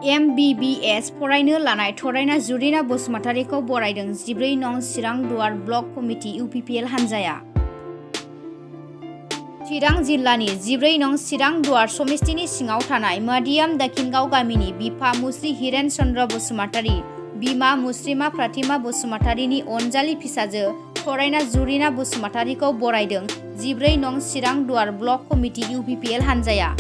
Mbbs फरायनो लानाय थरायना जुरिना बसुमतारीखौ बरायदों 14 नं चिरां दुवार ब्लक कमिटि UPPL हान्जाया। चिरां जिल्लानि 14 नं चिरां दुवार समिस्तिनि सिङाव थानाय मादियाम दाखिनगाव गामिनि बिफा मुस्रि हिरेन चन्द्र बसुमतारी, बिमा मुस्रिमा प्रतिमा बसुमतारीनि अनजालि फिसाजो थरायना जुरिना बसुमतारीखौ बरायदों 14 नं चिरां दुवार ब्लक कमिटि UPPL हान्जाया।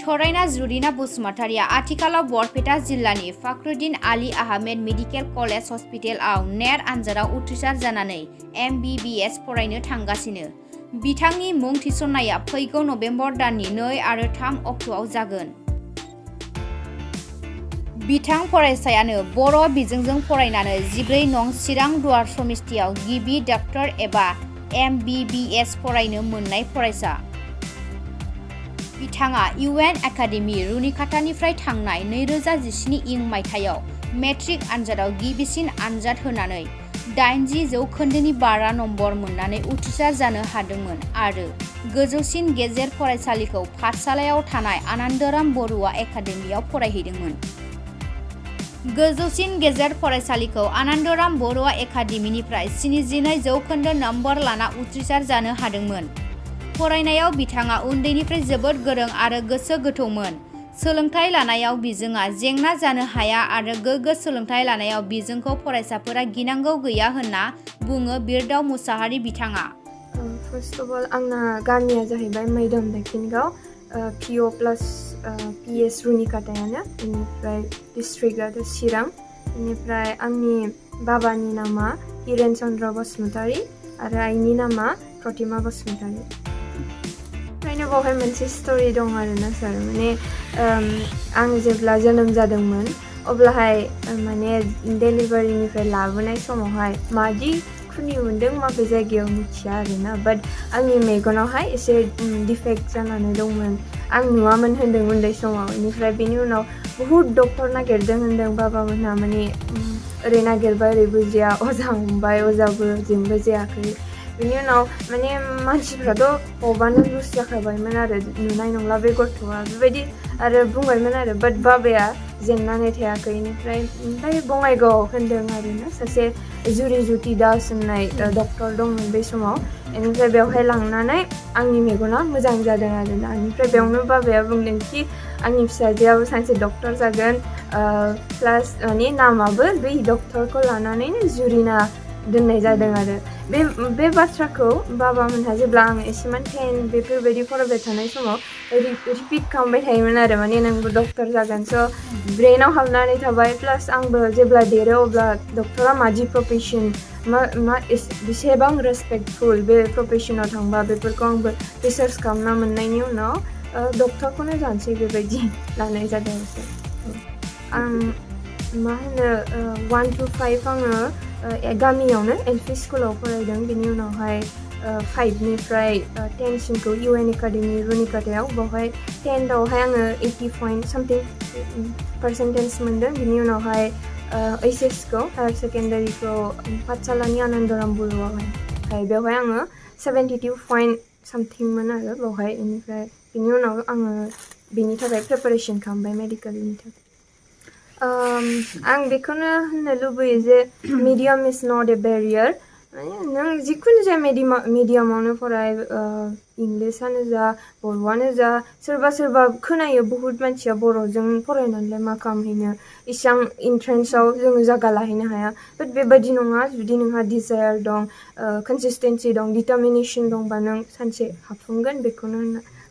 थरायना जुरिना बसुमतारीया आथिखालाव बरपेटा जिल्लानि फाखरुद्दीन आली आहमेद मेडिकेल कलेज हस्पिटालाव नेट आनजादाव उथ्रिसार जानानै MBBS फरायनो थांगासिनो। बिथांनि मुं थिसननाया फैगौ नबेम्बर दाननि 2 आरो 3 अक्ट'आव जागोन। बिथां फरायसायानो बर' बिजोंजों फरायनानै 14 नं चिरां दुवार समिस्तियाव गिबि डाक्टर एबा MBBS फरायनो मोननाय फरायसा। बिथाङा UN एकाडेमि रुनिकाटानिफ्राय थांनाय 2017 इं मायथाइयाव मेट्रिक आनजादाव गिबिसिन आनजाद होनानै 80 जौखोन्दोनि बारा नम्बर मोननानै उथ्रिसार जानो हादोंमोन आरो गोजौसिन गेजेर फरायसालिखौ पाठशालायाव थानाय आनन्दराम बरुवा एकाडेमियाव फरायहैदोंमोन। गोजौसिन गेजेर फरायसालिखौ आनन्दराम बरुवा एकाडेमिनिफ्राय 72 जौखोन्दो नम्बर लाना उथ्रिसार जानो हादोंमोन। फरायनायाव बिथाङा उन्दैनिफ्राय जोबोद गोरों आरो गोसो गोथौमोन। सोलोंथाइ लानायाव बिजोङा जेंना जानो हाया आरो गोग्गो सोलोंथाइ लानायाव बिजोंखौ फरायसाफोरा गिनांगौ गैया होनना बुङो बिरदाव मुसाहारि बिथाङा। फार्स्ट अफ अल आंना गामिया जाहैबाय मैदाम दाखिनगाव, PO प्लास PS रुनिकाटायानो, बेनिफ्राय डिस्ट्रिक्टआ चिरां। बेनिफ्राय आंनि बाबानि नामा हिरेन चन्द्र बसुमतारी आरो आइनि नामा प्रतिमा बसुमतारी। ओंखायनो बावहाय मोनसे स्ट'रि दं आरोना सार, माने आं जेब्ला जोनोम जादोंमोन अब्लाहाय माने डेलिभारिनिफ्राय लाबोनाय समावहाय मादि खुनि मोन्दों माबे जायगायाव मिथिया आरोना, बाट आंनि मेगनावहाय एसे डिफेक्ट जानानै दंमोन। आं नुवामोन होन्दों उन्दै समाव। बेनिफ्राय बेनि उनाव बहुद डक्टर नागिरदों होन्दों बाबामोनहा, माने ओरै नागिरबाय ओरैबो जाया, अजा हमबाय अजाबो जेबो जायाखै। बेनि उनाव माने मानसिफ्राथ' हबानो लुज जाखाबायमोन आरो, नुनाय नंला बे गथ'आ बेबायदि आरो बुंबायमोन आरो, बाट बाबाया जेननानै थायाखै। ओमफ्राय बङाइगाव होन्दों आरोना, सासे जुति दास होननाय डक्टर दंमोन बै समाव। बेनिफ्राय बेवहाय लांनानै आंनि मेगना मोजां जादों आरोना। बेनिफ्राय बेयावनो बाबाया बुंदों कि आंनि फिसाजोआबो सानसे डक्टर जागोन, प्लास माने नामाबो बै डक्टरखौ लानानैनो जुरिना दोननाय जादों आरो। बे बाथ्राखौ बाबामोनहा जेब्ला आं एसेमान 10 बेफोरबायदि फरायबाय थानाय समाव रिपिट खालामबाय थायोमोन आरो, माने नोंबो डक्टर जागोन। स' ब्रेनाव हाबनानै थाबाय। प्लास आंबो जेब्ला देरो अब्ला डक्टरा मादि प्रफेसन, बेसेबां रेसपेक्टफुल बे प्रफेसनाव थांबा, बेफोरखौ आंबो रिसार्च खालामना मोननायनि उनाव डक्टरखौनो जानोसै बेबायदि लानाय जादों आरो। आं मा होनो 1 to 5 आङो गामियावनो LP स्कुलाव फरायदों। बेनि उनावहाय 5निफ्राय 10 सिमखौ UN एकाडेमि रुनिकाटायाव, बावहाय 10आवहाय आङो 80% मोनदों। बेनि उनावहाय HS खौ हायार सेकेन्डारिखौ पाठशालानि आनन्दराम बरुवावहाय, बेवहाय आङो 72 मोन आरो बावहाय। बेनिफ्राय बेनि उनाव आङो बेनि थाखाय प्रिपारेसन खालामबाय मेडिकेलनि थाखाय। आं बेखौनो होननो लुबैयो जे medium is not A barrier. माने नों जिखुनु जाया मिडियामावनो फराय, इंलिसानो जा बर'आनो जा। सोरबा खोनायो बहुत मानसिया बर'जों फरायनानैलाय मा खालामहैनो, इसां इन्ट्रेन्सआव जोङो जायगा लाहैनो हाया। बाट बेबायदि नङा, जुदि नोंहा डिजायार दं, कनसिस्टेन्सि दं, डिटारमिनेसन दंबा नों सानसे हाबफुंगोन। बेखौनो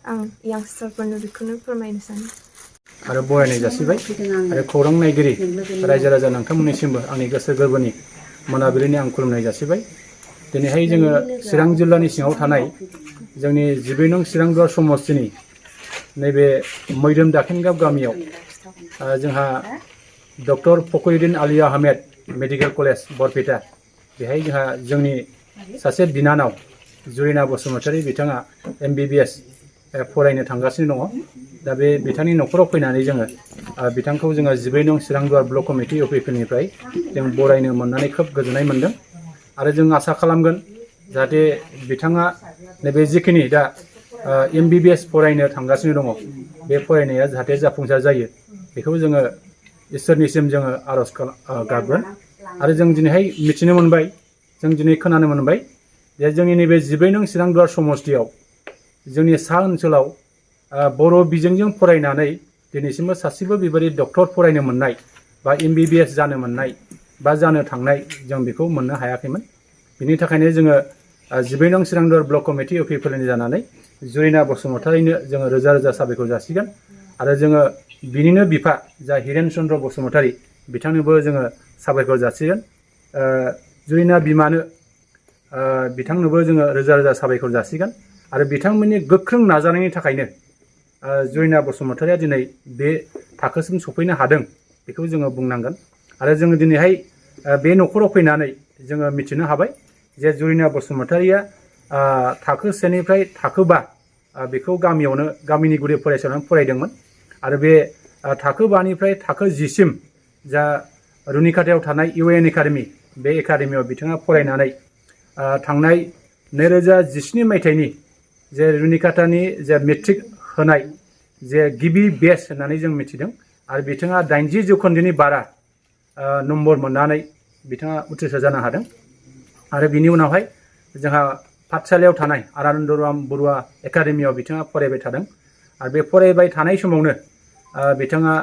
आं यांगस्टारफोरनो बेखौनो फोरमायनो सानो। आरो बरायनाय जासिबाय आरो खौरां नायगिरि रायजो राजा नोंथांमोननिसिमबो आंनि गोसो गोरबोनि मोनाबिलिनि आं खुलुमनाय जासिबाय। दिनैहाय जोङो चिरां जिल्लानि सिङाव थानाय जोंनि 14 नं चिरां दुवार समस्तिनि नैबे मैदाम दाखिनगाव गामियाव जोंहा doctor Fakhruddin Ali Ahmed medical college Barpeta, बेहाय जोंहा जोंनि सासे बिनानाव जुरिना बसुमतारी, बिथाङा MBBS फरायनो थांगासिनो दङ। दा बे बिथांनि न'खराव फैनानै जोङो बिथांखौ 14 नं चिरां दुवार ब्लक कमिटि UPPLनिफ्राय जों बरायनो मोननानै खोब गोजोननाय मोन्दों। आरो जों आसा खालामगोन जाहाथे बिथाङा नैबे जिखिनि दा MBBS फरायनो थांगासिनो दङ, बे फरायनाया जाहाथे जाफुंसार जायो। बेखौ जोङो इसोरनिसिम जोङो आर'ज गाबगोन आरो जों दिनैहाय मिथिनो मोनबाय जों दिनै खोनानो मोनबाय जे जोंनि नैबे 12 नं चिरां दुवार समष्टियाव जोंनि सा ओनसोलाव बर' बिजोंजों फरायनानै दिनैसिमबो सासेबो बेबायदि डक्टर फरायनो मोननाय बा MBBS जानो मोननाय बा जानो थांनाय जों बेखौ मोननो हायाखैमोन। बिनि थाखायनो जोङो 12 नं चिरां दुवार ब्लक कमिटि अफिसफोरनि जानानै जुरिना बसुमतारिनो जोङो रोजा रोजा साबायखर जासिगोन आरो जोङो बिनिनो बिफा जा हिरेन चन्द्र बसुमतारि बिथांनोबो जोङो साबायखर जासिगोन। जुरिना बिमानो बिथांनोबो जोङो रोजा रोजा साबायखर जासिगोन आरो बिथांमोननि गोख्रों नाजानायनि थाखायनो जुरिना बसुमतारिया दिनै बे थाखोसिम सफैनो हादों बेखौ जोङो बुंनांगोन आरो जोङो दिनैहाय बे न'खराव फैनानै जोङो मिथिनो हाबाय जे जुरिना बसुमतारिया थाखो 1निफ्राय थाखो 5 बेखौ गामिनि गुदि फरायसालियावनो फरायदोंमोन आरो बे थाखो 5निफ्राय थाखो 10 सिम जा रुनिकाटायाव थानाय UN एकाडेमि बे एकाडेमियाव बिथाङा फरायनानै थांनाय 2017 मायथाइनि जे रुनिकाटानि जे मेट्रिक होनाय जे गिबि बेच होननानै जों मिथिदों आरो बिथाङा 80 जौखोन्दोनि बारा नम्बर मोननानै बिथाङा उथ्रिसार जानो हादों आरो बिनि उनावहाय जोंहा पाठसालायाव थानाय आनन्दराम बरुवा एकाडेमियाव बिथाङा फरायबाय थादों आरो बे फरायबाय थानाय समावनो बिथाङा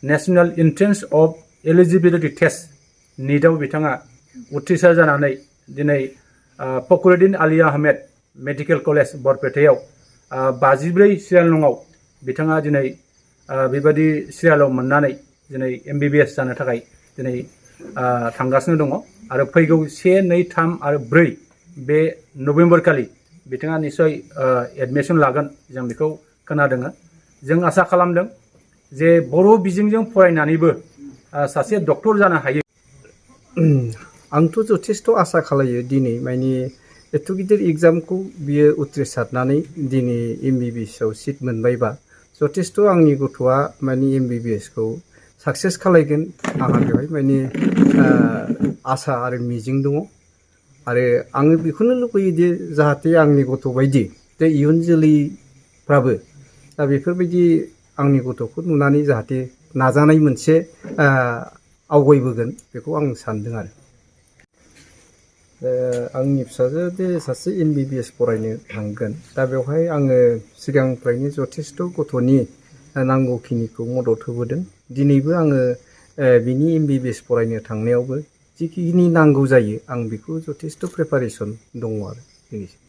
national entrance of eligibility test निटआव बिथाङा उथ्रिसार जानानै दिनै फखरुद्दिन आली आहमेद मेडिकेल कलेज बरपेटायाव 54 सिरियाल नंआव बिथाङा दिनै बेबायदि सिरियालाव मोननानै दिनै MBBS जानो थाखाय दिनै थांगासिनो दङ आरो फैगौ 1, 2, 3 आरो 4 बे नभेम्बर खालि बिथाङा निश्चय एडमिसन लागोन जों बेखौ खोनादों। जों आसा खालामदों जे बर' बिजोंजों फरायनानैबो सासे डक्टर जानो हायो। आंथ' जथेस्थ' आसा खालायो दिनै माने एथ' गिदिर एग्जामखौ बियो उथ्रिसारनानै दिनै MBBS आव सिट मोनबायबा जथेस्थ' आंनि गथ'आ माने MBBS खौ साक्सेस खालायगोन आंहा बेवहाय माने आसा आरो मिजिं दङ आरो आङो बेखौनो लुबैयो दि जाहाथे आंनि गथ' बायदि जे इयुन जोलैफ्राबो दा बेफोरबायदि आंनि गथ'खौ नुनानै जाहाथे नाजानाय मोनसे आवगायबोगोन बेखौ आं सानदों आरो आंनि फिसाजो दे सासे MBBS फरायनो थांगोन दा बेवहाय आङो सिगांनिफ्रायनो जथेस्थ' गथ'नि नांगौखिनिखौ मदद होबोदों दिनैबो आङो बिनि MBBS फरायनो थांनायावबो जिखिनि नांगौ जायो आं बेखौ जथेस्थ' प्रिपारेसन दङ आरो दिनैसिम।